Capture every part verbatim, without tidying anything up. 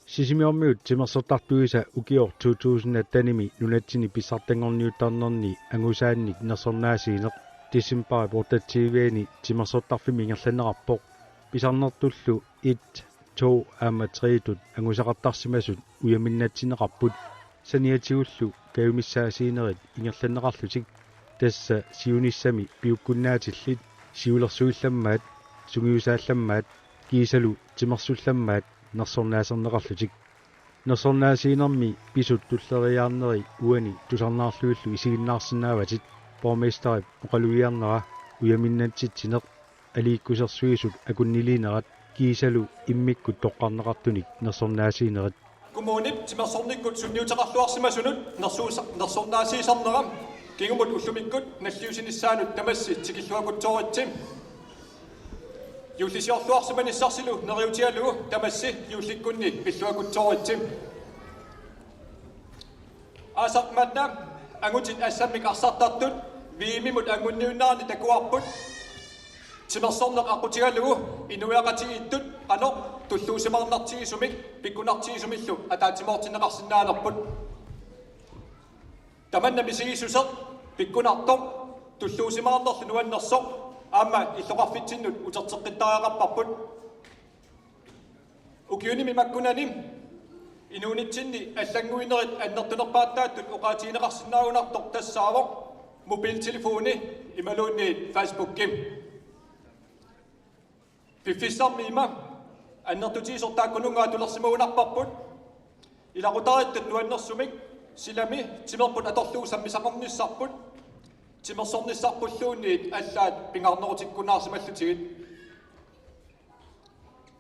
Sisimiormiut timersortartuisa ukioq to tusind attenimi nunatsinni pissartanngorniuttarnerni angusaannik nersornaasiineq. Decembarip otteogtyve-ani timersortarfimmi ingerlanneqarpoq. Pisarnertullu et, to aamma tre-tut angusaqartarsimasut ujaminnatsinneqarput. Saniatigullu kajumissaasiinerit ingerlanneqarlutik, tassa siunissami piukkunnaatillit, siulersuillammaat, sungiusaallammaat kiisalu timersullammaat nersornaaserneqarlutik. Nersornaasiinermi pisut tulleriiaarneri uani tusarnaarlugillu isiginnaarsinnaavatit: borgmesterip oqalugiarnera, ujaminnatsitsineq, aliikkusersuisut akunniliinerat kiisalu immikkut toqqarneqartunik nersornaasiinerit. Kommunip timersornikkut sunniuteqarluarsimasunut nersuusa-, nersornaasiisarnera kingumut ullumikkut nalliussinissaanut tamassi tikilluakutsooritsi. Juullisiorluarsimanissarsilu neriutigalugu tamassi juullikkunni pilluakutsooritsi. Aasaq manna angutit assammik arsartartut V M-imut anguniunnerani takuarput timersorneq aqqutigalugu inuiaqatigiittut qanoq tulluusimaarnartigisumik pikkunartigisumillu ataatsimoortinneqarsinnaanerput. Tamanna misigissuseq pikkunartoq tulluusimaarnerlu nuannersoq aamma illoqarfitsinnut uterteqqittariaqarparput. Ukiunimi makkunani inuunitsinni allannguinerit annertunerpaattaattut oqaatigineqarsinnaagunartoq tassaavoq mobiltelefoni imaluunniit Facebooki. Piffissarmi ima annertutigisoq taakkununnga atulersimagunarparput. Ilaqutariittut nuannersumik silami timerput atorlugu sammisaqarnissarput, timersornissarpulluunniit allaat pingaarnerutikkunnaarsimallutigit.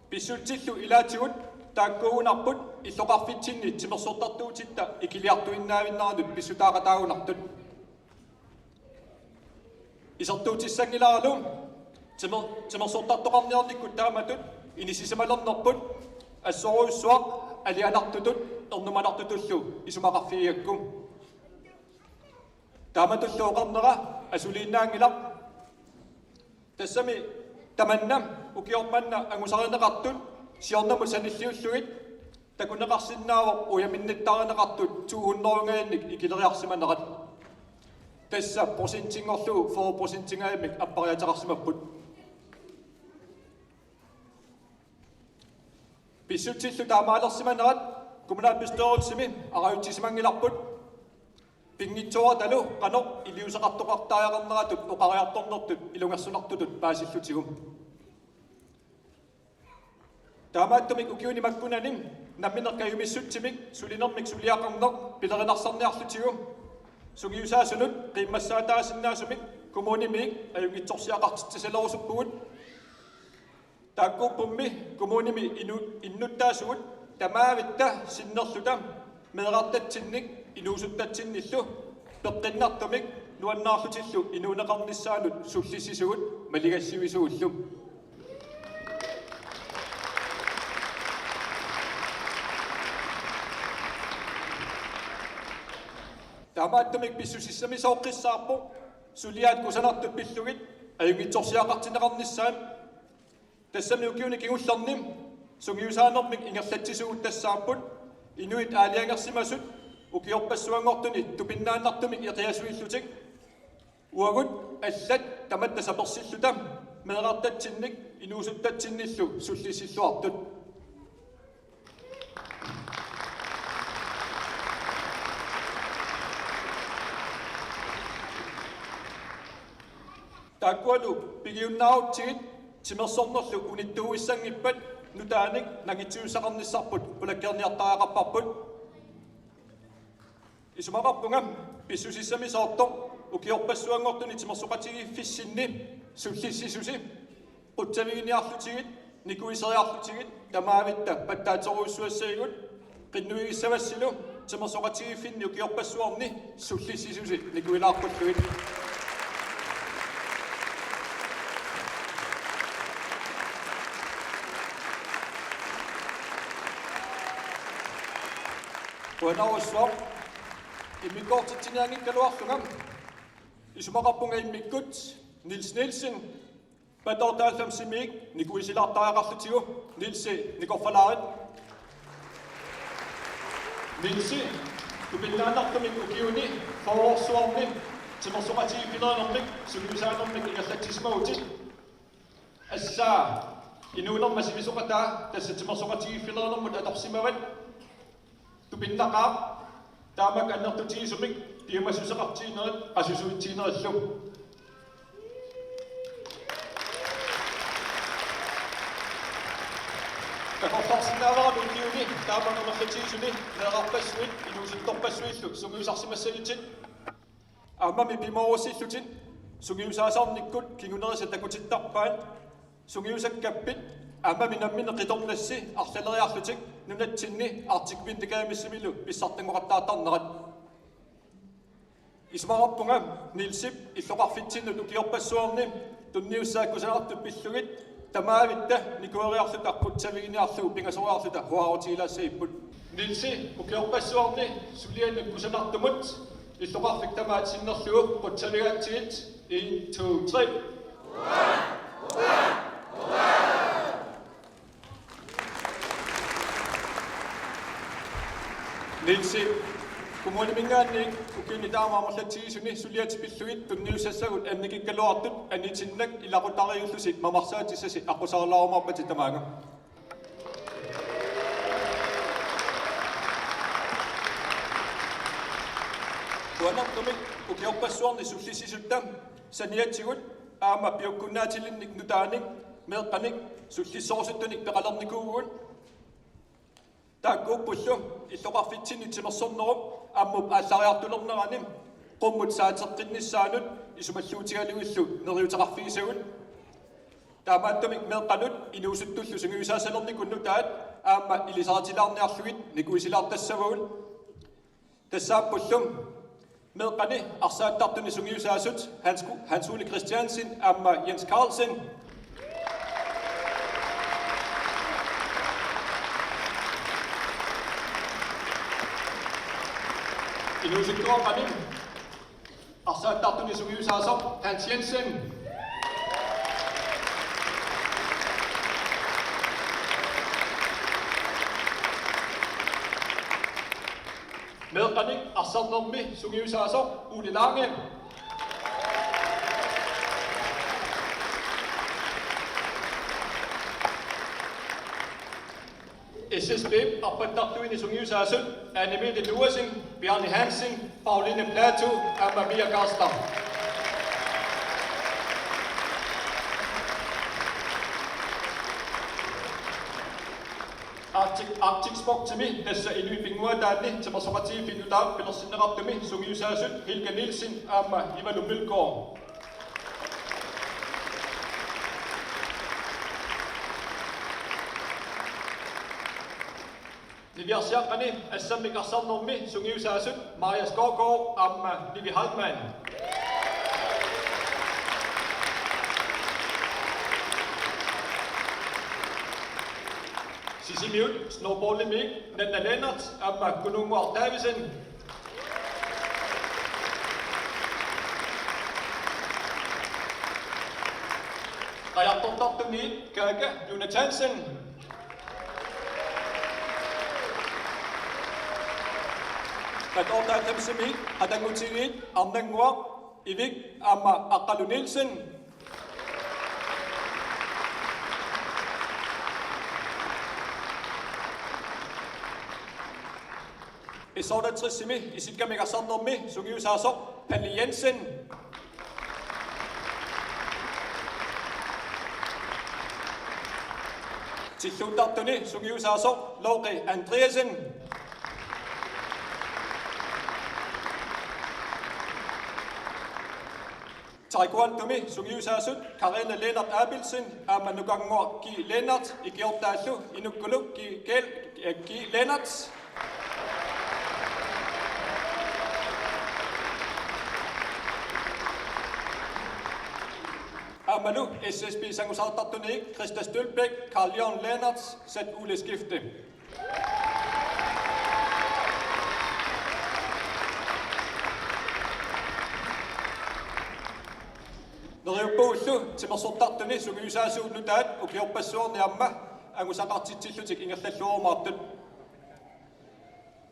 Pissutsillu ilaatigut taakkuugunarput illoqarfitsinni timersortartuutitta ikiliartuinnaavinneranut pissutaaqataagunartut. Isertuutissanngilaaralu timer-, timersortartoqarniarnikkut taamatut inissisimalernerput assorujussuaq alianartutut ernumanartutullu isumaqarfigigakku. Taamatullu oqarnera asuliinnaanngilaq. Tassami tamanna ukioq manna angusarineqartut siornamut sanilliullugit takuneqarsinnaavoq ujaminnittarineqartut to hundrede-nngajamik ikileriarsimanerat. Tassa procentinngorlugu fyrre procentingajamik appariaateqarsimapput. Pissutsillu taamaalersimanerat kommunalbestyrelsimi arajutsisimanngilarput. Pinngitsooratalu qanoq iliuuseqartoqartariaqarneratut oqariartornertut ilungersunartutut paasillutigu. Taamaattumik ukiuni makkunani nammineq kajumissutsimik sulinermik suliaqarneq pilerinarsarniarlutigu sungiusaasunut qiimmassaataasinnaasumik kommunimiit ajunngitsorsiaqartitsisalerusupput. Taakkuuppummi kommunimi inu-, innuttaasugut tamaavitta sinnerluta meerartatsinnik inuusuttatsinnillu peqqinnartumik nuannaarlutillu inuuneqarnissaannut sullissisugut maligassiuisugullu. Taamaattumik pissusissamisooqqissaarpoq suliaat kusanartut pillugit ajunngitsorsiaqartinneqarnissaat. Tassami ukiuni kingullerni sungiusaanermik ingerlatsisugut tassaapput inuit aalajangersimasut ukiorpassuanngortuni tupinnaannartumik eqiasuillutik. Uagut allat tamatta sapersilluta meerartatsinnik inuusuttatsinnillu sullississuartut. Taakkualu pigiunnaarutsigit timersornerlu unittuuissanngippat nutaanik nangitsisussaqarnissarput qulakkeerniartariaqarparput. Isumaqarpunga pissusissamisoortoq ukiorpassuanngortuni timersoqatigiiffissinni sullissisusi qutsaviginiarlutigit nikuiseriarlutigit tamaavitta pattaaterujussuassagigut, qinnuigissavassilu timersoqatigiiffinni ukiorpassuarni sullissisusi nikuilaarpullugit. Qujanarsuaq. Immikkoortitsinianngikkaluarlunga isumaqarpunga immikkut Niels Nielsen, paattoortaaffimmik nikuisilaartariaqarlutigu. Nielsi, nikorfalaarit. Nielsi tupinnaannartumik ukiuni fyrreorsuarni timersoqatigiiffilerinermik sungiusaanermik ingerlatsisimavutit. Assaa, inuunerma sivisoqataa tassa timersoqatigiiffilerinermut atorsimavat. Tupinnaqaaq taamak annertutigisumik piumassuseqartiginerit qasusuitsiginerillu. Takorloorsinnaavara ukiuni taamak amerlatigisuni meerarpassuit inuusuttorpassuillu sungiusarsimassagitit. Aammami pimoorussillutit sungiusaasarnikkut kingunerisat takutittarpaat. Sungiusakkappit aammami nammineq qitornassi arlaleriarlutik nunatsinni Arctic Winter Gamesimilu pissartanngoqattaartarnerat. Isumaqarpunga Nielsip illoqarfitsinnut ukiorpassuarni tunniussaat kusanartut pillugit tamaavitta nikueriarluta qutsaviginiarlugu pingasoriarluta huaarutigilaassagipput. Nielsi, ukiorpassuarni suliannut kusanartumut illoqarfik tamaat sinnerlugu qutsavigaatsigit. En, to, tre. Nielsi, kommuniminngaanniit ukiuni taama amerlatsigisuni suliatit pillugit tunniussassagut annikikkaluartut anitinnak ilaqutariiullusi mamarsaatissasi aqqusaarlaarumaarpatit tamaanga. Qujanartumik ukiorpassuarni sullissisutta saniatigut aamma piukkunnaatilinnik nutaanik meeqqanik sullissorusuttunik peqalernikuuvugut. Taakkuuppullu illoqarfitsinni timersornerup ammut aallariartulernerani qummut saateqqinnissaanut isumalluutigalugillu neriuteqarfigisagut. Taamaattumik meeqqanut inuusuttullu sungiusaasalernikut nutaat aamma ilisaritilaarniarlugit nikuisilaartassavagut. Tassaappullu meeqqani arsaattartuni sungiusaasut Hans, Hans Ole Christiansen aamma Jens Carlsen. Inuusuttuaqqani arsaattartuni sungiusaasoq Hans Jensen. Meeqqanik arsarnermi sungiusaasoq Ole Lange. S S P-p arpattartuini sungiusaasut Anne Mette Duersen, Bjarne Hansen, Pauline Platou aamma Mia Karlsdam. Arctic, Arctic Sportsimi, tassa Inuit Pinnguaataanni timersoqatigiiffinnut nutaaq pilersinneqartumi, sungiusaasut Hilka Nielsen aamma Ivalu Mølgaard. Niviarsiaqqani assammik arsarnermi sungiusaasut Maja Skovgaard aamma Nivi Heilmann. Sisimiut snowboardimi Nanna Lennert aamma Kununnguaq Davidsen. Qajartortartuni Kaka Jonathansen. Paattoortaaffimmit qatanngutigiit Arnannguaq Ivik aamma Aqqalu Nielsen. S otteogtresimi isikkamik arsarnermi sungiusaasoq Palle Jensen. Tilluuttartuni sungiusaasoq Looqi Andreasen. Taekwondomi sungiusaasut Karina Lennert Abelsen aamma Nukannguaq G. Lennert, ikiortaallu Inukkulu G. Kel-, G. Lennert. Aammalu S S P-p sangusaartartuni Krista Stølbæk, Carl Jørgen Lennert, Z. Ole Skifte. Neriuppagullu timersortartuni sungiusaasuup nutaat ukiorpassuarni aamma angusaqartitsillutik ingerlalluarumaartut.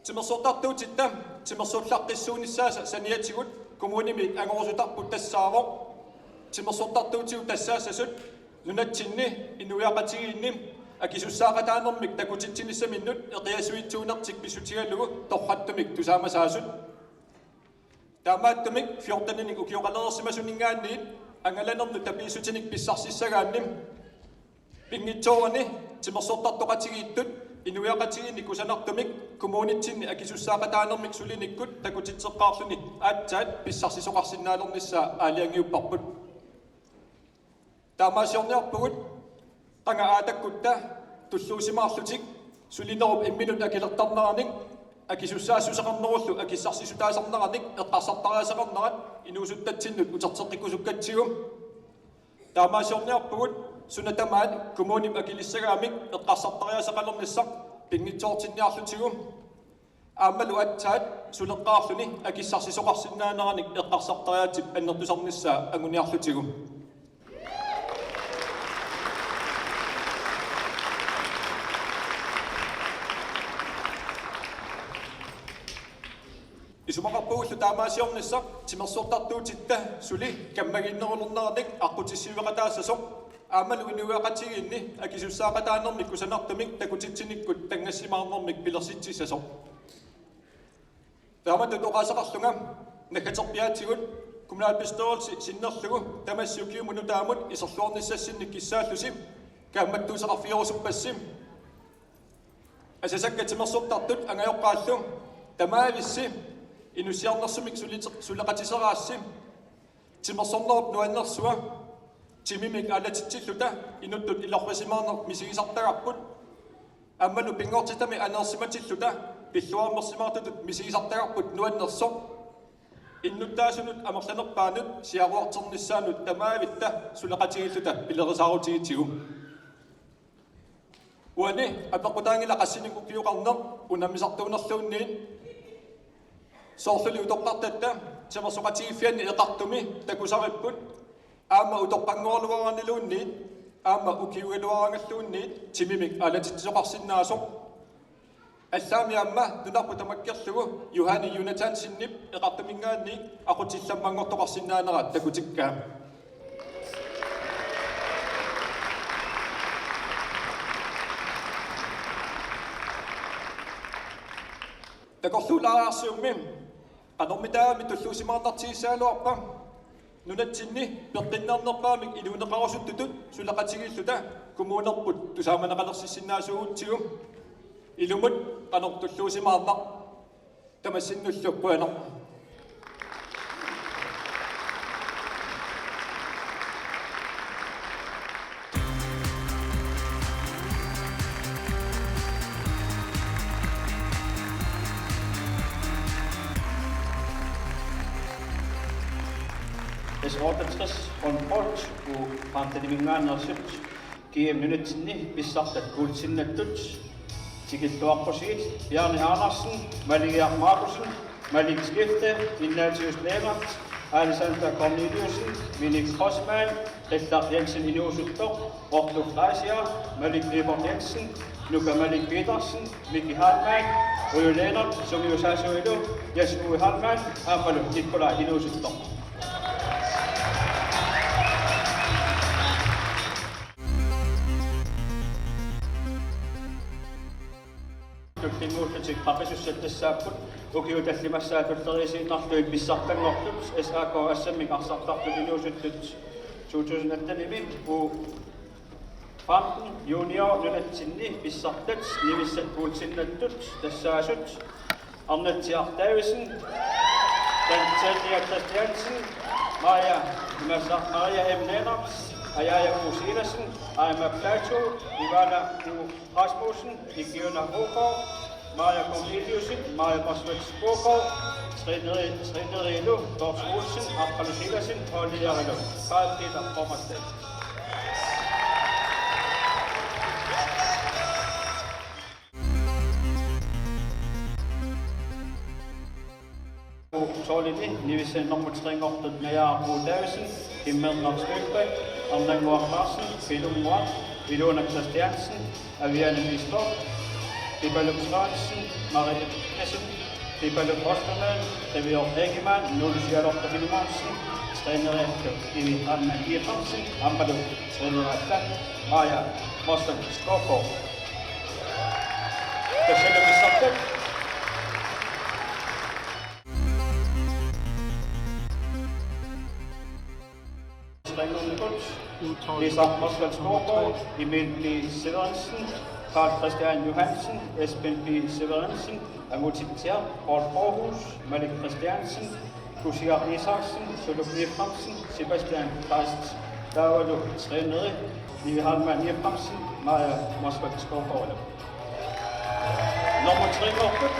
Timersortartuutitta timersorlaqqissuunissaasa saniatigut kommunimi angorusutarput tassaavoq timersortartuutigut tassaassasut nunatsinni inuiaqatigiinni akisussaaqataanermik takutitsinissaminnut eqiasuitsuunertik pissutigalugu torrattumik tusaamasaasut. Taamaattumik fjorteninik ukioqalereersimasuninngaanniit angalanernut tapiissutinik pissarsissagaanni pinngitsoorani timersortartoqatigiittut inuiaqatigiinni kusanartumik kommunitsinni akisussaaqataanermik sulinikkut takutitseqqaarluni aatsaat pissarsisoqarsinnaalernissaa aalajangiupparput. Taamaasiorniarpugut qanga aatakkutta tulluusimaarlutik sulinerup imminut akilertarneranik akisussaassuseqarnerullu akissarsissutaasarneranik eqqarsartariaaseqarnerat inuusuttatsinnut uterteqqikkusukkatsigu. Taamaasiorniarpugut suna tamaat kommunip akilissagaamik eqqarsartariaaseqalernissaq pinngitsoortinniarlutigu. Aammalu aatsaat suleqqaarluni akissarsisoqarsinnaaneranik eqqarsartariaatsip annertusarnissaa anguniarlutigu. Isumaqarpugullu taamaasiornissaq timersortartuutitta suli kammagiinnerulerneranik aqqutissiueqataassasoq aammalu inuiaqatigiinni akisussaaqataanermik kusanartumik takutitsinikkut tanngassimaarnermik pilersitsissasoq. Taamatut oqaaseqarlunga naggaterpiaatigut kommunalbestyrelse sinnerlugu tamassi ukiumut nutaamut iserluarnissassinnik kissaallusi kaammattuuseqarfigerusuppassi. Asasakka timersortartut angajoqqaallu tamaavissi inussiarnersumik sulite-, suleqatiseraassi timersornerup nuannersua timimik aalatitsilluta inuttut ilorrisimaarneq misigisartagarput. Aammalu pinngortitami aneersimatilluta pilluarmersimaartutut misigisartagarput nuannersoq. Innuttaasunut amerlanerpaanut siaruarternissaanut tamaavitta suleqatigiilluta pilerisaarutigitigu. Uani apeqqutaanngilaq qassinik ukioqarneq unammisartuunerluunniit. Soorluli utoqqartatta timersoqatigiiffianni eqartumi takusaripput aamma utoqqanngoraluaraanniluunniit aamma ukiugaluaraangalluunniit timimik aalatitsisoqarsinnaasoq. Allaammi aamma nunarput tamakkerlugu Johanne Jonathansenip eqartuminngaanniit aqutsillammanngortoqarsinnaanera takutikkaa. Takorluulaariarsiummi qanormitaava tulluusimaarnartigissagaluarpa? Nunatsinni peqqinnarnerpaamik inuuneqarusuttutut suleqatigiilluta kommunerput tusaamaneqalersissinnaasuugutsigu. Ilumut qanoq tulluusimaarnaq? Tamassinnullu qujanaq. S otteogtres håndbold, U femteniminngaanneersut, G M nunatsinni pissartat guldsinnattut, tikilluaqqusigit Bjarne Andersen, Maligiaq Markussen, Malik Skifte, Ignatius Lennert, Alexander Corneliussen, Minik Grossmann, Qillaq Jensen inuusuttoq, Otto Fleischer, Malik Nyborg Jensen, Nuka Malik Petersen, Miki Hartmann, Uju Lennert, sungiusaasuilu, Jes Uwe Hartmann, aammalu Nikolaj inuusuttoq. Tullinnguullutik qaqqisussat tassaapput ukiut tallimassaat tulleriiaasiinnarlugit pissartanngortut S A K assammik arsartartut inuusuttut to tusind attenimi U femten junior nunatsinni pissartat nimissat guldsinnattut tassaasut Arnatsi Davidsen, Daniel Christiansen, Maja, Maja Maria M. Lennert, Ajaja U. Silassen, Aima Plato, Ivana U. Rasmussen, Ikiuna Hugo, Maja Corneliussen, Maja Baswitz Hugo, Trine, Trine Rilu, Dorte Olsen, Aqqalu Silassen, Holliarilu, Karl Peter Pommerstedt. Tolvini Nivissanut nummer tre-nngortut Najaaraq Davidsen, Kimmernaq Støbæk, Arnannguaq Larsen, Pilunnguaq, Ilona Christiansen, Aviane Bistrup, Pipaluk Sørensen, Marie Jessen, Pipaluk Ostermann, Qiviorq Ingemann, Nuunu Sialorta Hilmarsen, træneriallu Ivi Hanna Iversen, aammalu træneriallu Maja Motzfeldt Skovgaard. Tassalu pissartak. Trænerikkut Lisa Motzfeldt Skovgaard, Emil P. Severensen, Carl Christian Johansen, Esben P. Severensen, Amutit Tiar, Paul Aarhus, Malik Christiansen, Kusiaq Isaksen, Suluk Efraimsen, Sebastian Kleist, taavalu træneri Nivi Heilmann Efraimsen, Maja Motzfeldt Skovgaard. Nummer tre-nngorput.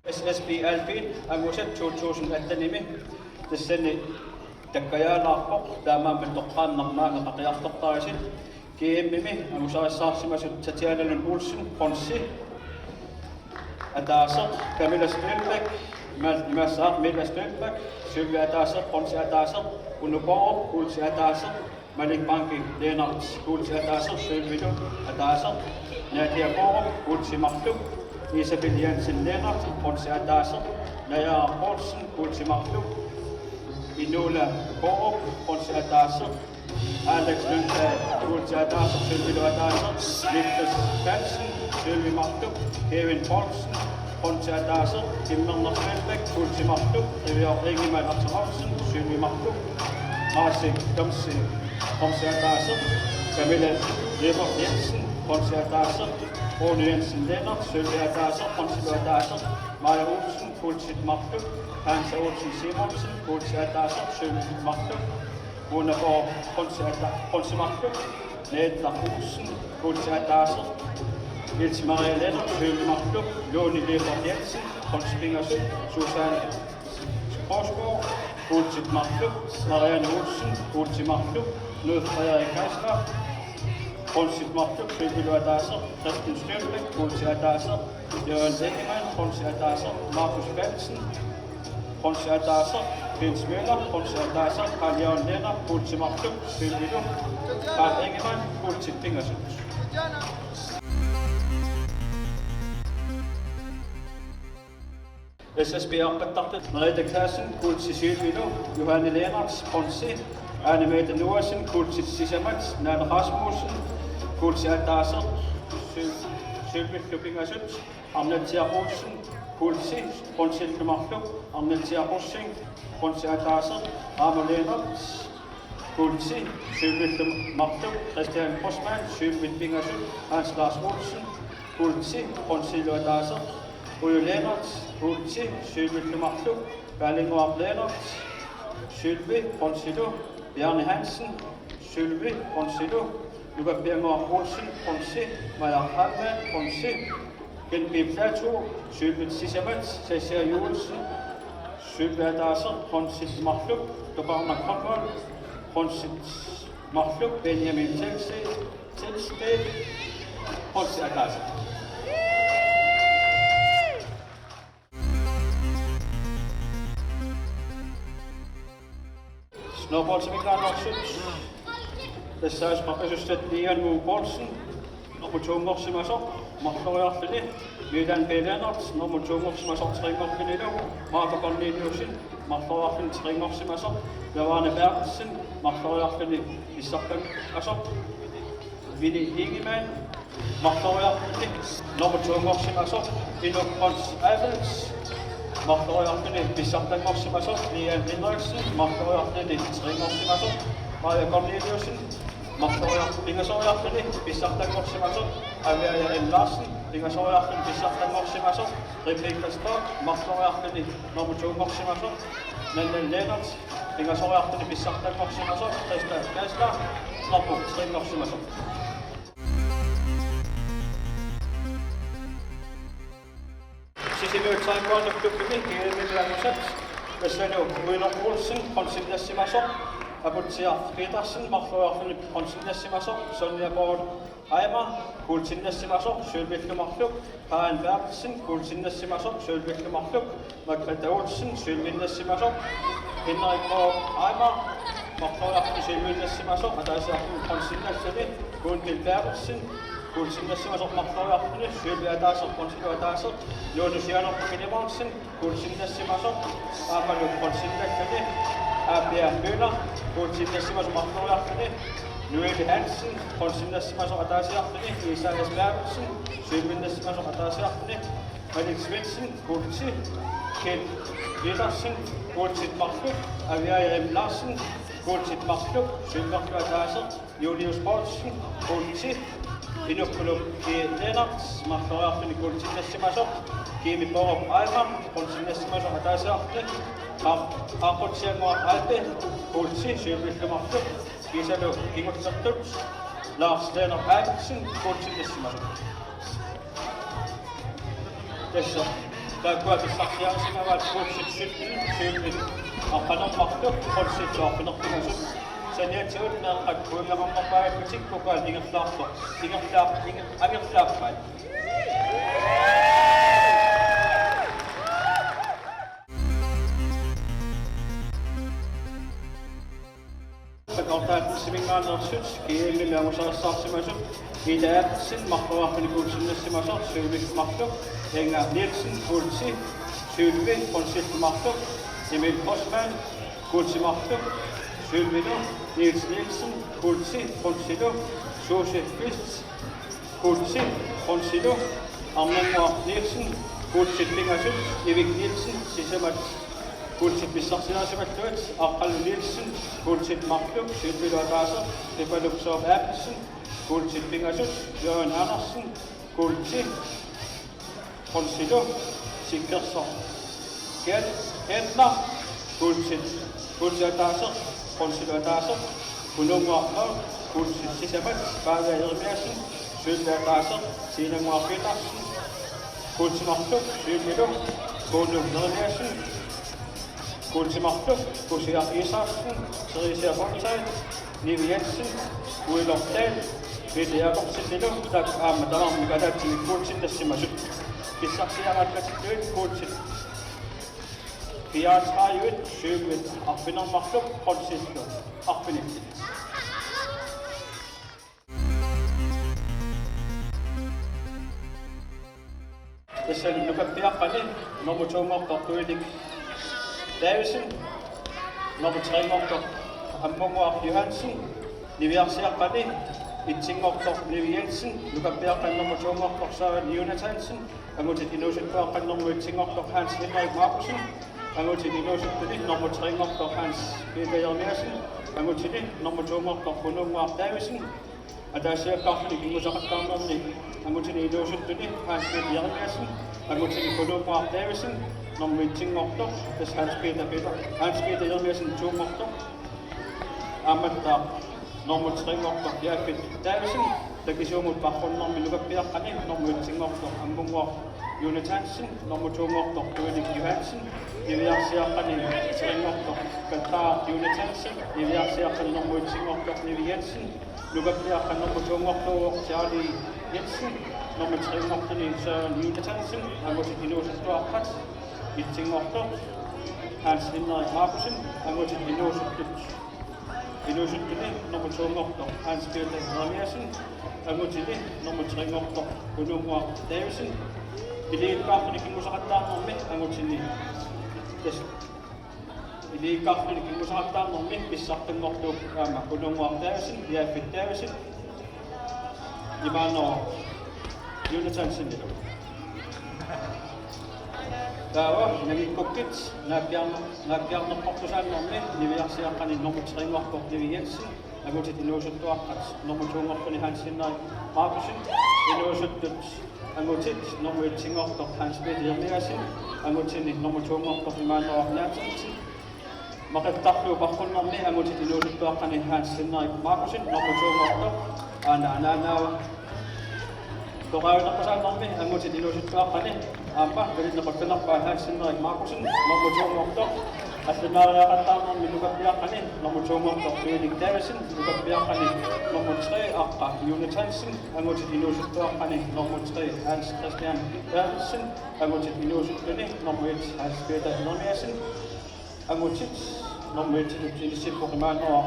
S S B Alpin angusat to tusind atten-imi tassani takkajaalaarpoq, taamaammat toqqaannaq maanga qaqiartortarisi. G M-imi angusarissaarsimasut Tatjana Lund Olsen, bronze ataaseq, Camilla Stenbæk, ma-, imaassaaq Milla Stenbæk, sølvi ataaseq, bronze ataaseq, Uno Borup, guldi ataaseq, Malik Banke Lennert, guldi ataaseq, sølvilu ataaseq, Nadia Borup, guldi marluk, Isabel Jensen Lennert, bronze ataaseq, Naja Poulsen, guldi marluk, Inola Borup, bronze ataaseq, Alex Lundblad, guldi ataaseq, sølvilu ataaseq, Niklas Hansen, sølvi marluk, Kevin Poulsen, bronze ataaseq, Kimmernaq Stenbæk, guldi marluk, Qiviorq Ingemann Arthur Olsen, sølvi marluk, Marcel Domse, bronze ataaseq, Camilla Weber Jensen, bronze ataaseq, Rune Jensen Lennert, sølvi ataaseq, bronzilu ataaseq, Maja Olsen, guldi marluk, Hans Olsen Simonsen, guldi ataaseq, sølvi marluk, Uno Borup, bronze ata-, bronzi marluk, Netta Olsen, guldi ataaseq, Niels Marie Lennert, sølvi marluk, Lone Weber Jensen, bronzi pingasut, Susanne Korsgaard, guldi marluk, Marianne Olsen, guldi marluk, Knud Frederik Geisler, bronzi marluk, sølvilu ataaseq, Christian Stenbæk, guldi ataaseq, Jørgen Ingemann, bronzi ataaseq, Markus Berthelsen, bronzi ataaseq, Jens Møller, bronzi ataaseq, Carl Jørgen Lennert, guldi marluk, sølvilu, Carl Ingemann, guldi pingasut. S S B arpattartut Merete Clausen, guldi sølvilu, Johanne Lennert, bronzi, Anne Mette Noasen, guldi sisamat, Nanna Rasmussen, guldi ataaseq, sølv-, sølvilu pingasut, Arnatia Olsen, guldi, bronzilu marluk, Arnatia Rosing, bronzi ataaseq, Aamo Lennert, guldi, sølvilu marluk, Christian Grossmann, sølvilu pingasut, Hans Lars Olsen, guldi, bronzilu ataaseq, Uju Lennert, guldi, sølvilu marluk, Berlinguaq Lennert, sølvi, bronzilu, Bjarne Hansen, sølvi, bronzilu, Nuka Bjerregaard Olsen, bronzi, Maja Heilmann, bronzi, Kent B. Platou, sølvit sisamat, Sasha Joelsen, sølvi ataaseq, bronzit marluk, Toparnak Grønvold, bronzit marluk, Benjamin Telsted, Telsted, bronzi ataaseq. Snowboardiminngaanneersut. Tassaavoq qaqqasussat Lian Muu Poulsen, nummer to-nngorsimasoq, marloriarluni Milan P. Lennert, nummer to-nngorsimasoq, tre-nngorlunilu Marco Corneliussen, marloriarluni tre-nngorsimasoq, Lavane Berthelsen, marloriarluni pissartanngorsimasoq, Vinnie Ingemann, marloriarluni nummer to-nngorsimasoq, Inuk Pons Abels, marloriarluni pissartanngorsimasoq, Lian Henriksen, marloriarluni tre-nngorsimasoq, Maja Corneliussen, marloriar-, pingasoriarluni pissartanngorsimasoq, Aviaja N. Larsen, pingasoriarluni pissartanngorsimasoq, Rebecca Stork, marloriarluni nummer to-nngorsimasoq, Nanna Lennert, pingasoriarluni pissartanngorsimasoq, Christa Geisler, nummer tre-nngorsimasoq. Sisimiut Taekwondo Klubbimi G M-imi angusat, tassalu Uinoq Olsen, bronzit nassimasoq, Aputsiaq Petersen marloriarluni bronzenissimasoq, Sonja Borg Reimer guldinissimasoq sølvillu marluk, Karen Berthelsen guldinissimasoq sølvillu marluk, Margrethe Olsen sølvinissimasoq, Henrik Borg Reimer marloriarluni sølvinissimasoq ataasiarluni bronzeniarluni, Gunhild Berthelsen guldinissimasoq marloriarluni sølvi ataaseq bronzelu ataaseq, Lone Sianerp Filemonsen guldinissimasoq aammalu bronzeniarluni, Abia Møller guldinissimasoq marloriarluni, Noelle Hansen bronzenissimasoq ataasiarluni, Isaias Berthelsen sølvinissimasoq ataasiarluni, Malik Svendsen guldi, Kent Petersen guldi marluk, Aviaja M. Larsen guldi marluk sølvillu ataaseq, Julius Poulsen guldi, Inuppuluk G. Lennert marloriarluni guldinissimasoq, Kimi Borup Reimer bronzenissimasoq ataasiarluni, Aq-, Aqqutiannguaq Alpe guldi sølvillu marluk, kiisalu kingullertut Lars Lennert Abelsen guldinissimasoq. Tassa taakkua pissarsiarisimavaat guldit sytten sølvit aqqaneq-marluk bronzillu arfineq-pingasut. Saniatigut meeqqat kuigeqarnerpaajapputik pokali ingerlaartoq, ingerlaar-, inger-, angerlaappaat. Sakortaatissiminngaanneersut G M-imi angusarissaarsimasut Ida Abelsen marloriarluni guldinissimasoq sølvillu marluk, Inger Nielsen guldi sølvi bronzillu marluk, Emil Grossmann guldi marluk sølvilu, Niels Nielsen guldi bronzilu, Susie Kvist guldi bronzilu, Arnannguaq Nielsen guldit pingasut, Ivik Nielsen sisamat guldit pissarsiarisimallugit, Aqqalu Nielsen guldit marluk sølvilu ataaseq, Pipaluk Soorup Abelsen guldit pingasut, Jørgen Andersen guldi bronzilu, Sikkersoq Ket-, Ketner guldit, guldi ataaseq, bronzilu ataaseq, Kununnguaq Mørch guldit sisamat, Pavia Jeremiassen sølvi ataaseq, Sinannguaq Petersen guldi marluk sølvilu, Kuno Jeremiassen guldi marluk, Kusiaq Isaksen, Theresia Bonsai, Nivi Jensen, Uiloq Dahl, Mette Jakobsen, Lino, tak aamma tamarmik ataatsimik guldinissimasut. Pissarsiaraat katillugit guldit fireogtredive sølvit arfineq-marluk, bronzillu arfinillit. Tassani nukappiaqqani nummer to-nngortoq Tuilik Davidsen, nummer tre-nngortoq Ammunnguaq Johansen, niviarsiaqqani et-nngortoq Nivi Jensen, nukappiaqqani nummer to-nngortoq Søren Jonathansen, angutit inuusuttuaqqani nummer et-nngortoq Hans Henrik Markussen, angutit inuusuttuni nummer tre-nngortoq Hans Peter Jeremiassen, angutini nummer to-nngortoq Kununnguaq Davidsen, ataasiakkaarluni kinngusaqattaarnermi angutini inuusuttuni Hans Peter Jeremiassen, angutini Kununnguaq Davidsen, nummer et-nngortoq, tassa Hans Peter Peter, Hans Peter Jeremiassen to-nngortoq, aammattaaq nummer tre-nngortoq Jafet Davidsen, takisuumut paarrunnermi nukappiaqqani nummer et-nngortoq Ammunnguaq Jonathansen, nummer to-nngortoq Tuilik Johansen, niviarsiaqqani tre-nngortoq Kataa Jonathansen, niviarsiaqqani nummer et-nngortoq Nivi Jensen, nukappiaqqani nummer to-nngortoq Charlie Jensen, nummer tre-nngortuni Søren Jonathansen, angutit inuusuttuaqqat, et-nngortoq Hans Henrik Markussen, angutit inuusuttut inuusuttuni nummer to-nngortoq Hans Peter Jeremiassen, angutini nummer tre-nngortoq Kununnguaq Davidsen, iliikkaarluni kinngusaqattaarnermi angutini, tassa iliikkaarluni kinngusaqattaarnermi pissartanngortuupput aamma Kununnguaq Davidsen, Jafet Davidsen, Imaannerup Jonathansenilu. Taava nangikkukkit naappiarne-, naappiarnerpartusaannermi niviarsiaqqani nummer tre-nngortoq Nivi Jensen, angutit inuusuttuaqqat nummer to-nngortuni Hans Henrik Markussen, inuusuttut angutit nummer et-nngortoq Hans Peter Jeremiassen, angutini nummer to-nngortoq Imaannerup Jonathansen, maqittarlugu paarrunnermi angutit inuusuttuaqqani Hans Henrik Markussen, nummer to-nngortoq, aana, aana, aana. Toqaannarpasaannermi angutit inuusuttuaqqani aamma malinnequttunerpaa Hans Henrik Markussen, nummer to-nngortoq, Allunaariaqattaarnermi nukappiaqqani nummer to-nngortoq Benedikt Davidsen, nukappiaqqani nummer tre Aqqa Jonathansen, angutit inuusuttuaqqani nummer tre Hans Christian Berthelsen, angutit inuusuttuni nummer et Hans Peter Jeremiassen, angutit nummer et-itut inissippoq imaanngua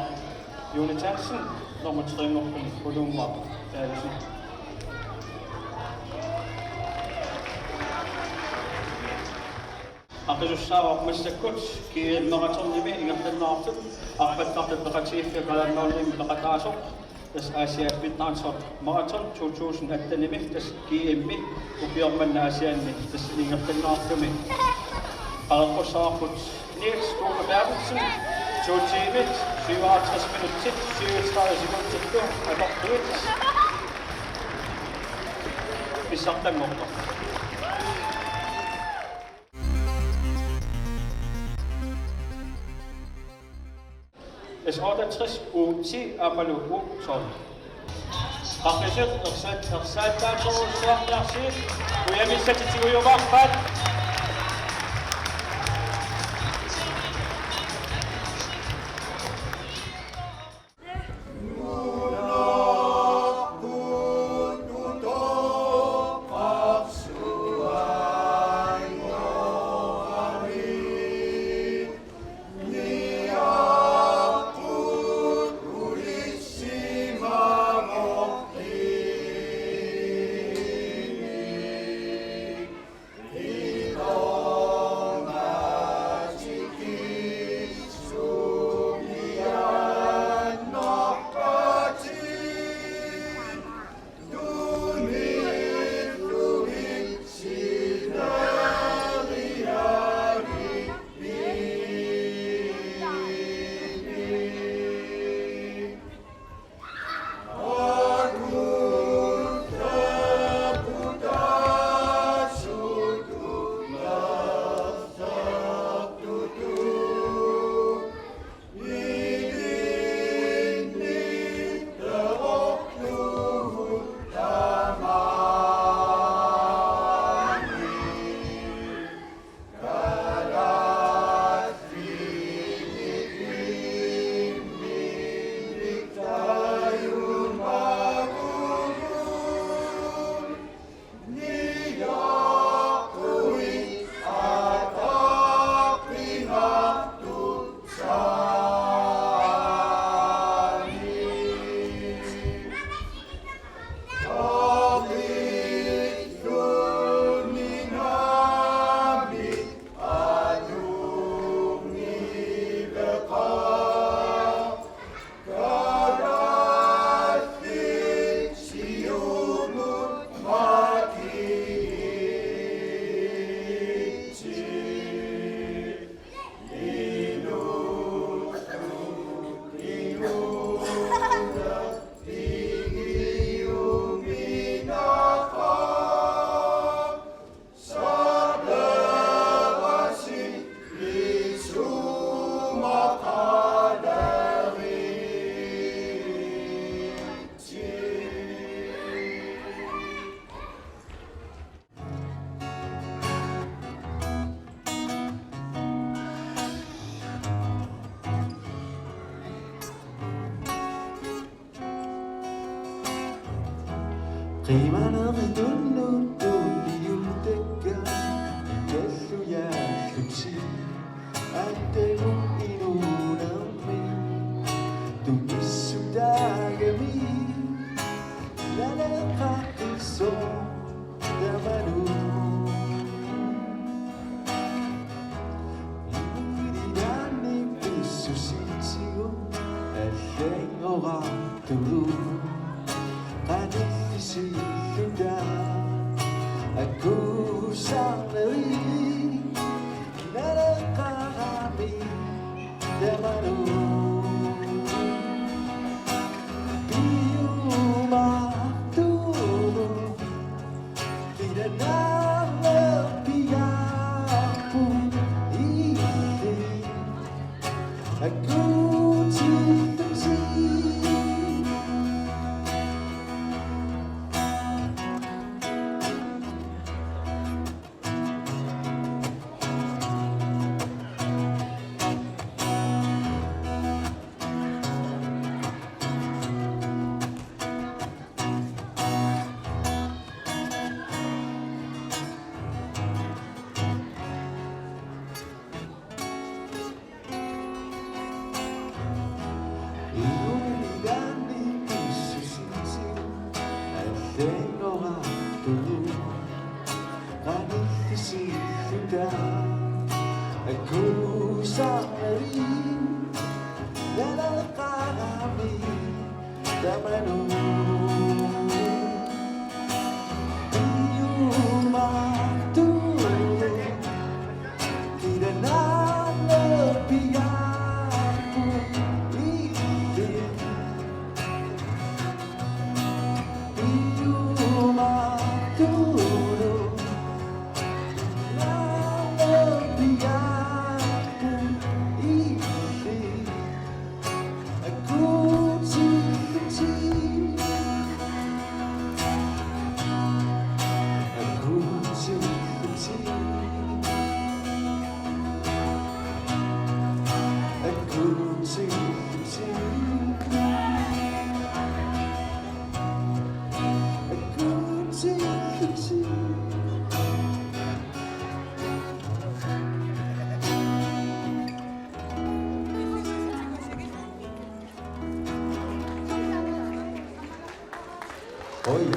Jonathansen, nummer tre-nngortuni Pulunguaq Davidsen. Aqisussaavoq massakkut G M maratonimi ingerlanneqartut arpattartut peqatigiiffiat Kalaallit Nunaanni peqataasoq, tassa Aasiaat Midnatsol Maraton to tusind atten-imi, tassa G M-i ukioq manna Aasianni tassa ingerlanneqartumi. Qaaqqussaarput Niels Kuka Berthelsen, to timer, syvoghalvtreds minutter, syvogtredive sekunder, atortuit. Pissartanngortoq. S otteogtres U ti, Aappalu U tolv. Qaqisut ersat-, ersaattaartorujussuarniarsigit, kujamissat tigujumaarpaat. Qimanerit tunnuttut piutakka ikallujaallutik attagut inuunermi tunissutaagami naleqqaqqissoq tamanut. Inuit ilaanni pissusitsigut allanngorartutut qanillisilluta akkusaarnerit naleqqarami tamanut. Piumaartunut Oj.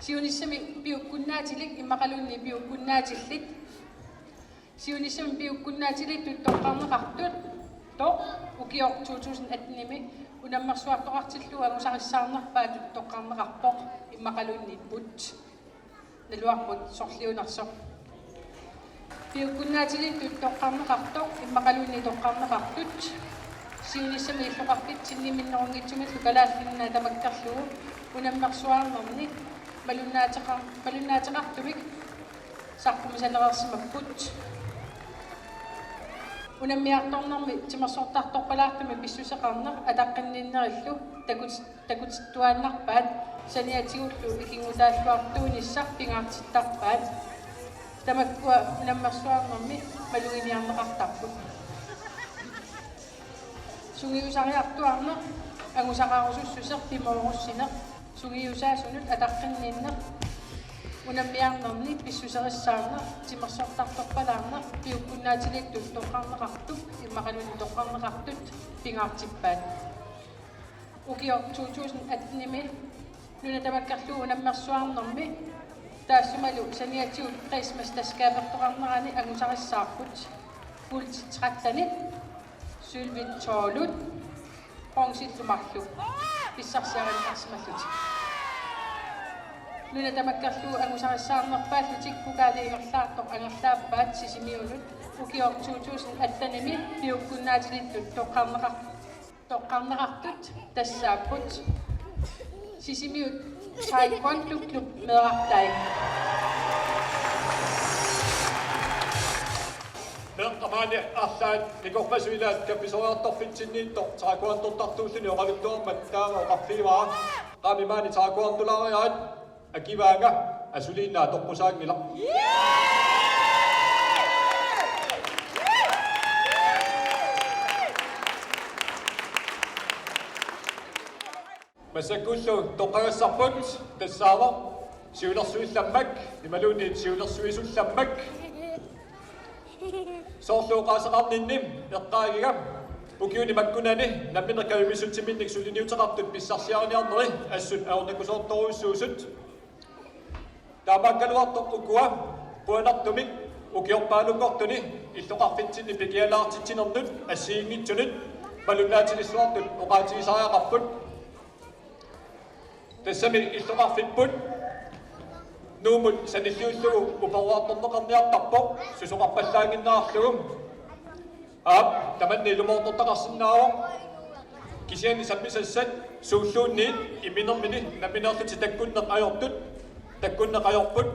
Siunissami piukkunnaatilik immaqaluunniit piukkunnaatillit. Siunissami piukkunnaatilittut toqqarneqartut, toq, ukioq to tusind atten-imi unammersuartoqartillugu angusarissaarnerpaatut toqqarneqarpoq immaqaluunniit put. Naluarput sorliunersoq. Piukkunnaatilittut toqqarneqartoq immaqaluunniit toqqarneqartut. Siunissami illoqarfitsinni minnerunngitsumillu Kalaallit Nunaat tamakkerlugu unammersuarnerni malunnaateqar-, malunnaateqartumik saqqumisalersimapput. Unammiartornermi timersortartorpalaartumik pissuseqarneq ataqqinninnerillu takut-, takutittuaannarpaat saniatigullu ikinngutaalluartuunissaq pingaartittarpaat. Tamakkua unammersuarnermi maluginiarneqartarput. Sungiusariartuarneq, angusaqarusussuseq, pimoorussineq, sungiusaasunut ataqqinninneq, unammiarnerni pissuserissaarneq, timersortartorpalaarneq, piukkunnaatilittut toqqarneqartup immaqaluunniit toqqarneqartut pingaartippaat. Ukioq to tusind atten-imi nuna tamakkerlugu unammersuarnermi taassumalu saniatigut kredsmesterskabertoqarnerani angusarissaarput. Guldit trettenit, sølvit tolvit, bronzillu marluk pissarsiarineqarsimallutik. Nuna tamakkerlugu angusarissaarnerpaallutik pokaali ingerlaartoq angerlaappaat Sisimiunut. Ukioq to tusind atten-imi piukkunnaatilittut toqqarneqar-, toqqarneqartut tassaapput Sisimiut Taekwondo Klub meerartai. Peqqamaani arlaat nikorpassuit ilaat kappisoriartorfitsinniittoq taekwondo-rtartuulluni oqaluttuarmat taama oqarfigivara. Qaami maani taekwondo-laariaat Akivaanga asuliinnaq toqqusaanngilaq. Massakkullu toqqagassarput tassaavoq siulersuillammak imaluunniit siulersuisullammak. Soorlu oqaaseqarninni eqqaagiga ukiuni makkunani nammineq kajumissutsiminnik suliniuteqartut pissarsiariniarneri assut ajornakusoortorujussuusut. Taamaakkaluartoq ukua puanartumik ukiorpaalunngortuni illoqarfitsinni pikialaartitsinernut assigiinngitsunut malunnaatilissuartut oqaatigisariaqarput. Tassami illoqarfipput Nuummut sanilliullugu uparuartorneqarniartarpoq susoqarpallaannginnarlugu. Aap, tamanna ilumoortortaqarsinnaavoq. Kisianni sammisassat suulluunniit imminermini nammineerlutik takkunneq ajortut, takkunneq ajorput,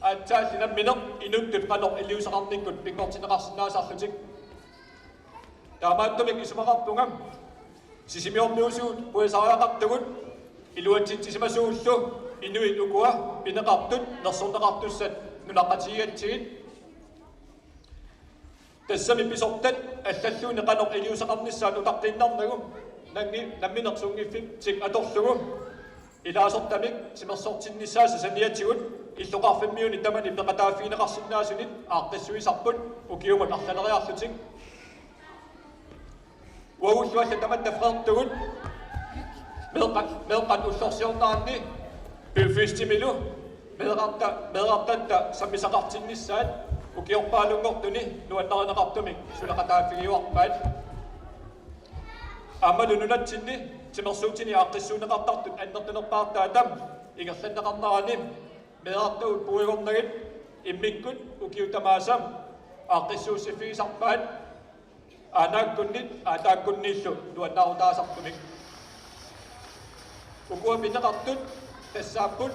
aatsaalli nammineq inuttut qanoq iliuuseqarnikkut pinngortinneqarsinnaasarlutik. Taamaattumik isumaqarpunga Sisimiormiusugut puisariaqartugut iluatsitsisimasuullu inuit ukua pineqartut nersorneqartussat nunaqqatigigatsigit. Tassami pisortat allalluunniit qanoq iliuuseqarnissaat utaqqiinnarnagu nangi nammineq sunngiffitsik atorlugu ilaasortamik timersortinnissaasa saniatigut illoqarfimmiuni tamani peqataaffigineqarsinnaasunit aaqqissuisarput ukiumut arlaleriarlutik. Uagullu allat tamatta freertugut meeqqat, meeqqat ullorsiorneranni Byfestimilu meerarta, meerartatta sammisaqartinnissaat ukiorpaalunngortuni nuannarineqartumik suleqataaffigiuarpaat. Aammalu nunatsinni timersuutini aaqqissuunneqartartut annertunerpaartaata ingerlanneqarnerani meerartagut puigornagit immikkut ukiut tamaasa aaqqissuussiffigisarpaat. Aanaakkunnit aataakkunniillu nuannaarutaasartumik. Ukua pineqartut tassaapput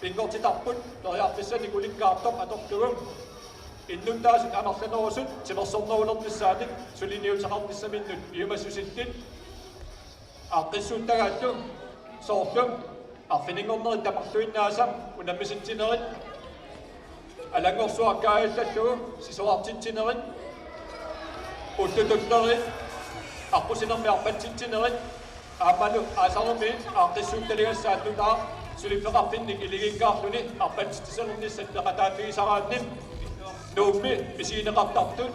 pinngortitarput periarfissanik ulikkaartoq atorlugu innuttaasut amerlanerusut timersornerulernissaannik suliniuteqarnissaminnut piumassusillit. Aaqqissuuttagaallu soorlu arfininngornerit tamarluinnaasa unammisitsinerit, alanngorsuaq kaajallallugu sisorartitsinerit, ullut tullerit, aqqusinermi arpatsitsinerit, aammalu aasarumi aaqqissuuttaligassaat nutaaq suliffeqarfinnik iligiikkaarluni arpatsitsisalernissat peqataaffigisaraanni Nuummi misigineqartartut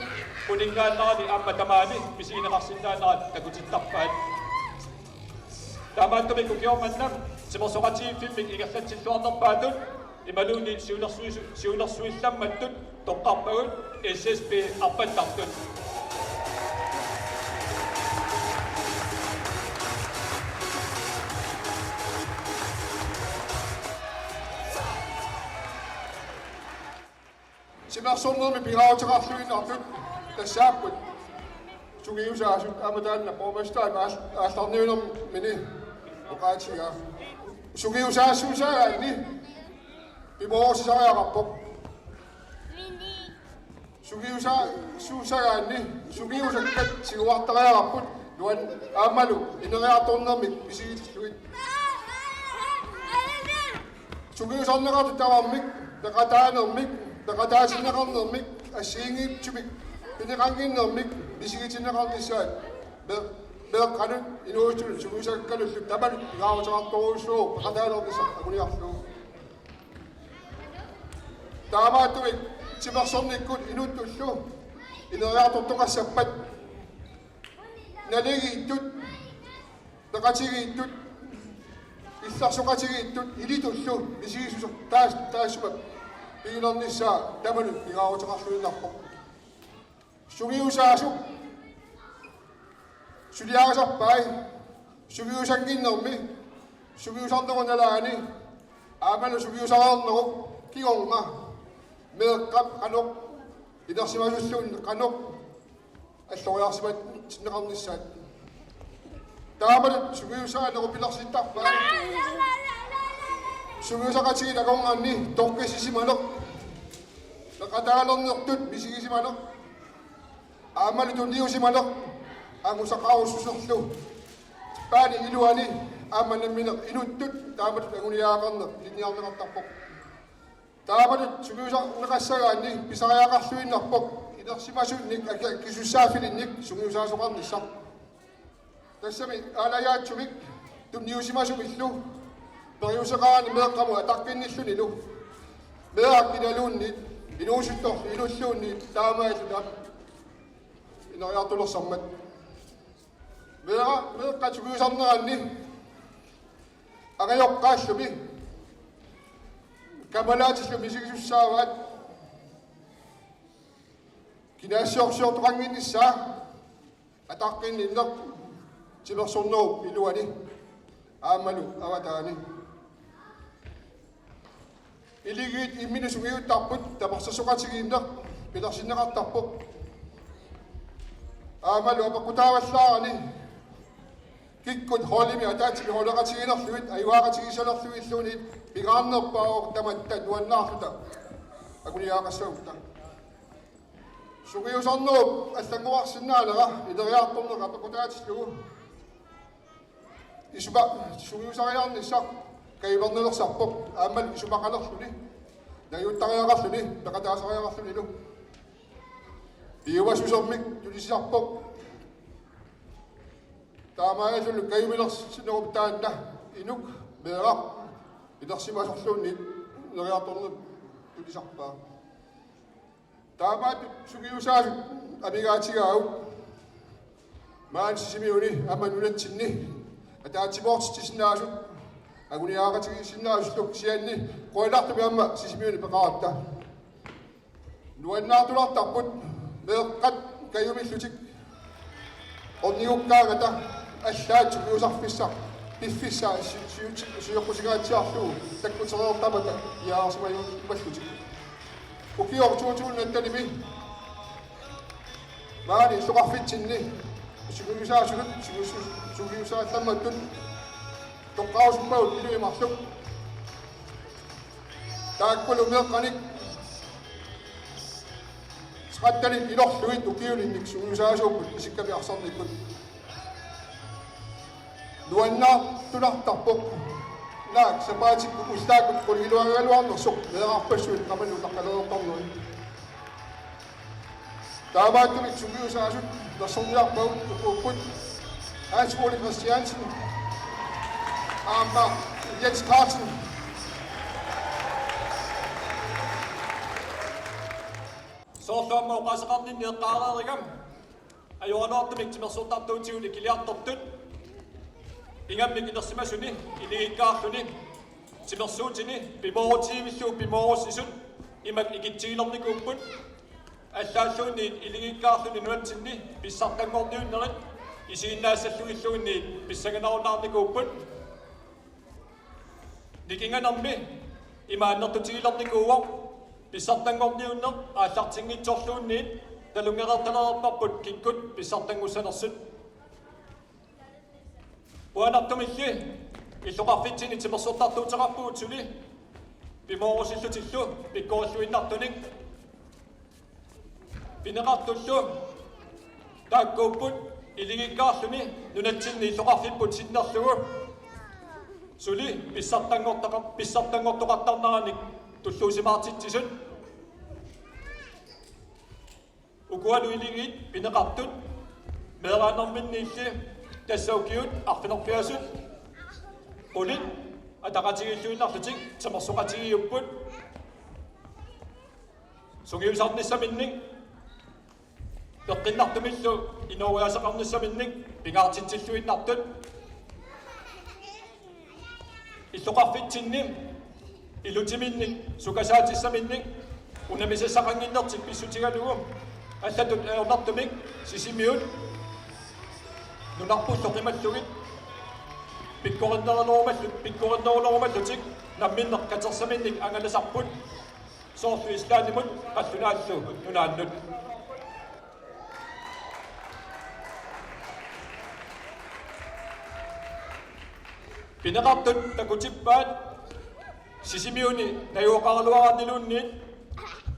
uninngaannarani aamma tamaani misigineqarsinnaanerat takutittarpaat. Taamaattumik ukioq manna timersoqatigiiffimmik ingerlatsilluarnerpaatut imaluunniit siulersuisu-, siulersuillammattut toqqarpagut S S P arpattartut. Timersornermi pingaaruteqarluinnartut tassaapput sungiusaasut, aamma taanna borgmesterip aal-, aallarniunermini oqaatigaa. Sungiusaassuusagaanni pimoorusisariaqarpoq. Sungiusaassuusagaanni sungiusakkat siuartariaqarput nuan-, aammalu ineriartornermik misigillugit. Sungiusarneqartut tamarmik peqataanermik, peqataatinneqarnermik, assigiinngitsumik pineqannginnermik misigitinneqarnissaat me-, meeqqanut inuusuttut sungiusakkalullu tamanut pingaaruteqartorujussuuvoq peqataanernissaq anguniarlugu. Taamaattumik timersornikkut inuttullu ineriartortoqassappat naligiittut, peqatigiittut, illersoqatigiittut ilitullu misigissuseq taas-, taassuma pigilernissaa tamanut pingaaruteqarluinnarpoq. Sungiusaasut suliarisarpai sungiusannginnermi, sungiusarnerup nalaani, aammalu sungiusareernerup kingorna meeqqap qanoq inersimasulluunniit qanoq alloriarsimatinneqarnissaat. Taamalu sungiusaanerup pilersittarpai sungiusaqatigiit akornanni toqqissisimaneq, peqataalernertut misigisimaneq, Aammalu tunniusimaneq angusaqarussuserlu Japanip iluani aamma nammineq inuttut taamatut anguniagaqarneq ilinniarneqartarpoq. Taamatut sungiusarneqassagaanni pisariaqarluinnarpoq inersimasunnik aki-, akisussaaffilinnik sungiusaasoqarnissaq. Tassami aalajaatsumik tunniusimasumillu periuseqarani meeqqamut ataqqinnillunilu meeraq kinaluunniit inuusuttorlu inulluunniit taamaalluta ineriartulersammat. Meeraq, meeqqat sungiusarneranni angajoqqaallumi kammalaatillumi misigisussaavat kinaassiorsiortoqannginnissaa ataqqinninneq timersornerup iluani aammalu avataani. Iligiit imminut sungiuttarput tapersersoqatigiinneq pilersinneqartarpoq. Aammalu apeqqutaavallaarani kikkut holdimi ataatsimik holdeqatigiilerlugit ajugaaqatigiissalerlugilluunniit pingaarnerpaavoq tamatta nuannaarluta anguniagaqassagutta. Sungiusarnerup allanngorarsinnaanera ineriartorneq apeqqutaatillugu isuma-, sungiusariarnissaq kajulernersarpoq aammalu isumaqalerluni, najuuttariaqarluni, peqataasariaqarlunilu. Piumassusermik tunisisarpoq. Taamaalilluni kajumilersinnerup taanna inuk meeraq inersimasorluunniit ineriartorneq tunisarpaa. Taamaattut sungiusaasut amigaatigaavut maani Sisimiuni aamma nunatsinni ataatsimoortitsisinnaasut anguniagaqatigiissinnaasullu kisianni qujanartumik aamma Sisimiuni peqaratta. Nuannaartulartarput meeqqat kajumillutik ornigukkaangata allaat sungiusarfissaq piffissaq si-, si-, sioqqusigaatsiarlugu takkutereertamata piareersimajumallutik. Ukioq to tusind attenimi maani illoqarfitsinni sungiusaasunut sungiusu-, sungiusaallammattut toqqarusuppavut inuit marluk. Taakkulu meeqqanik tretten-it ilorlugit ukiulinnik sungiusaasuupput isikkamik arsarnikkut. Nuannaartulartarpoq naak sapaatikkut ullaakkut qulingiluagaluarnersoq meerarpassuit qamani utaqqalereertarnerit. Taamaattumik sungiusaasut nersorniarpagut ukuupput Hans Ole Christiansen aamma Jens Carlsen. Soorlu aamma oqaaseqarninni eqqaareeriga ajoraluartumik timersortartuutigut ikiliartortut ingammik inersimasuni iligiikkaarluni timersuutini pimoorutivillugu pimoorussisut imak ikitsigilernikuupput. Allaalluunniit iligiikkaarluni nunatsinni pissartanngorniunnerit isiginnaassallugilluunniit pissanganarunnaarnikuupput. Nikinganermi ima annertutigilernikuuvoq pissartanngorniunneq aallartinngitsorluunniit talunngereertalereerparput kikkut pissartanngussanersut. Qujanartumilli illoqarfitsinni timersortartuuteqarpugut suli pimoorussillutillu pikkorilluinnartunik. Pineqartullu taakkuupput iligiikkaarluni nunatsinni illoqarfipput sinnerlugu suli pissartanngortaqa-, pissartanngortoqartarneranik tulluusimaartitsisut. Ukualu iligiit pineqartut meeraanerminniilli tassa ukiut arfineq-pingasut qulit ataqatigiilluinnarlutik timersoqatigiiupput. Sungiusarnissaminnik peqqinnartumillu inooriaaseqarnissaminnik pingaartitsilluinnartut. Illoqarfitsinni ilutiminnik sukasaatissaminnik unammisassaqannginnertik pissutigalugu allatut ajornartumik Sisimiut nunarpullu qimallugit pikkorinnerulerumallu-, pikkorinnerulerumallutik namminneq katersaminnik angalasarput. Soorlu Islandimut qallunaallu nunaannut. Pineqartut takutippaat Sisimiuni najugaqaraluaraanniluunniit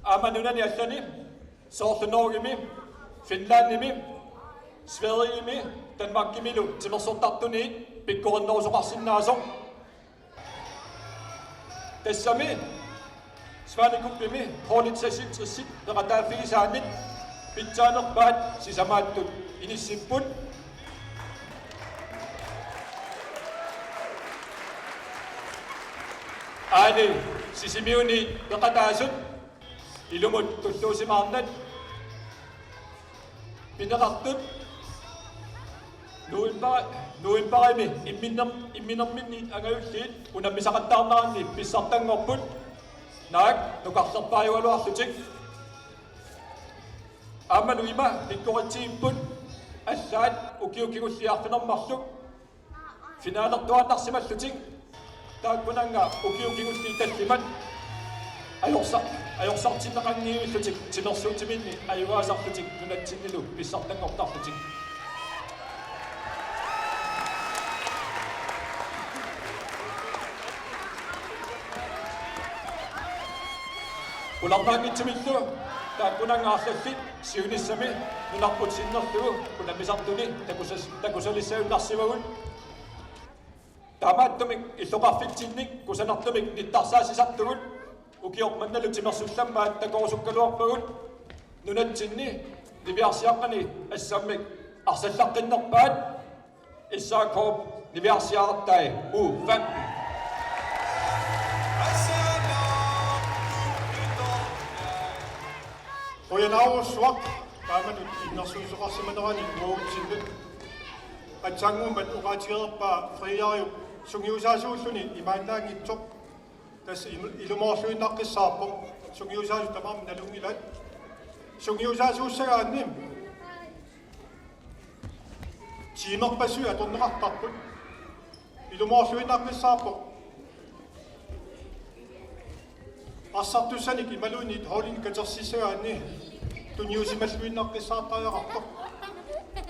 aamma nunani allani soorlu Norgemi Finlandimi, Sverigemi, Danmarkimilu timersortartunit pikkorinnerusoqarsinnaasoq. Tassami Svanecupimi holdit seksogtressit peqataaffigisaannit pitsaanerpaat sisamaattut inissipput. Aali Sisimiuni peqataasut ilumut tulluusimaarnat pineqartut november-, novembarimi imminner-, imminerminniit angajulliit unammisaqattaarneranni pissartanngorput, naak nukarlerpaajugaluarlutik. Aammalu ima pikkoritsigipput allaat ukiut kingulliit arfineq-marluk finalertuaannarsimallutik, taakkunannga ukiut kingulliit tallimat ajorsa-, ajorsartinneqanngivillutik timersuutiminni ajugaasarlutik nunatsinnilu pissartanngortarlutik. Qularnaanngitsumillu taakkunannga arlallit siunissami nunarput sinnerlugu unammisartuni takusas-, takusalissagunarsivagut. Taamaattumik illoqarfitsinnik kusanartumik nittarsaassisartugut ukioq mannalu timersullammaat takorusukkaluarpagut nunatsinni niviarsiaqqani assammik arsallaqqinnerpaat S A K-p niviarsiartai U femten. Qujanarsuaq taamatut innersuussoqarsimanerani uagutsinnut. Aatsaannguamik oqaatigereerpaa Frederiup sungiusaasuulluni imaannaanngitsoq. Tassa il-, ilumoorluinnaqqissaarpoq. Sungiusaasut tamarmik nalunngilaat. Sungiusaasuussagaanni tiimerpassuit atorneqartarput. Ilumoorluinnaqqissaarpoq. Arsartussanik imaluunniit holdit katersissagaanni tunniusimalluinnaqqissaartariaqartoq.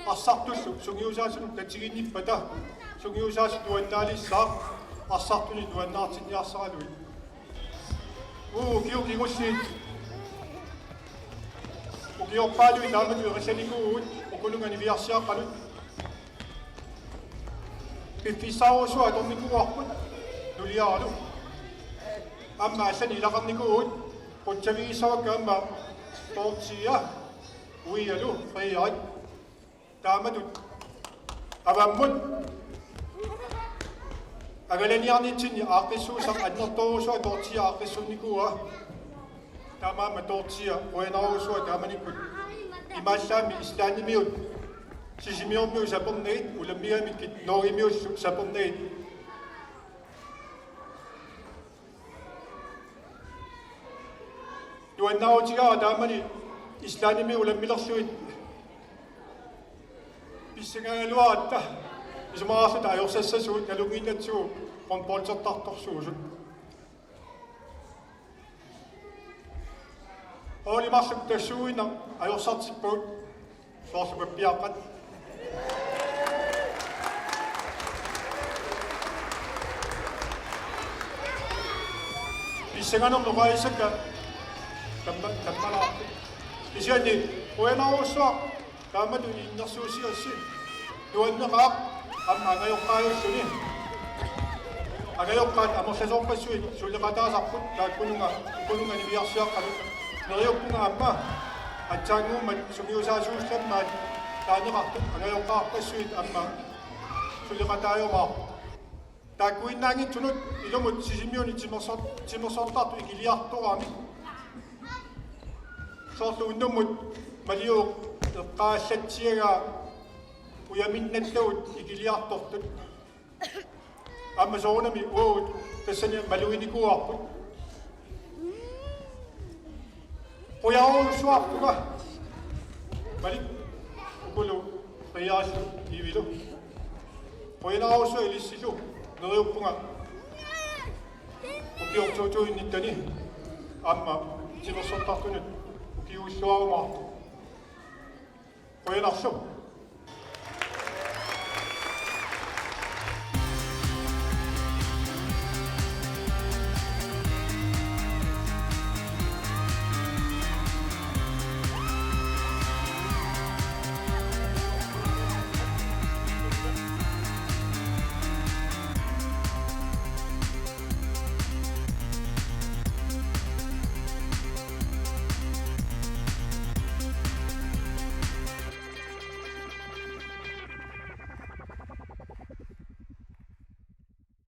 Arsartullu sungiusaasunut tatiginnippata sungiusaasut nuannaalissaaq arsartuni nuannaartinniarsaraluit. Uu, ukiut kingulliit. Ukiorpaaluit taamatut eqillanikuuvugut ukununnga niviarsiaqqanut. Piffissarujussuaq atornikuuarput nuliaralu. Aamma allanik ilaqarnikuuvugut, qutsavigissavakka aamma Dorthea, uialu Frederik. Taamatut avammut angalaniarnitsinni aaqqissuussaq annertoorujussuaq Dorthea aaqqissuunnikuuaa. Taamaammat Dorthea qujanarujussuaq taamanikkut imaallaammi Islandimiut Sisimiormiut sapernagit, ulammigamikkit Norgemiullu sapernagit. Nuannaarutigaara taamani Islandimi ulammilerlugit. Pissangaagaluaratta isumaqarluta ajorsassasugut nalunnginnatsigu håndboldertartorsuusut. Holdit marluk tassuuginnaq ajorsartippagut, soorlu pappiaqqat. Pissanganermut oqaasissakka tamma-, tammalaarput. Kisianni qujanarujussuaq taamatut innersuussigassi. Nuanneqaaq aamma angajoqqaajulluni. Angajoqqaat amerlasoorpassuit suleqataasarput taakkununnga ukununnga niviarsiaqqanut. Neriuppunga aamma aatsaannguamik sungiusaasuussammaat taaneqartut angajoqqaarpassuit aamma suleqataajumaarput. Taakkuinnaanngitsunut ilumut Sisimiuni timersor-, timersortartut ikiliartoramik. Soorlu unnummut Maliup eqqaallatsiagaa ujaminnattagut ikiliartortut. Aamma soorunami uagut tassani maluginikuuarput. Qujanarujussuarpunga Malik ukulu Riaaslu Ivilu. Qujanarujussuaq ilissilu, neriuppunga ukioq to tusind nitten aamma timersortartunut ukiuilluarumaartoq. Qujanarlu.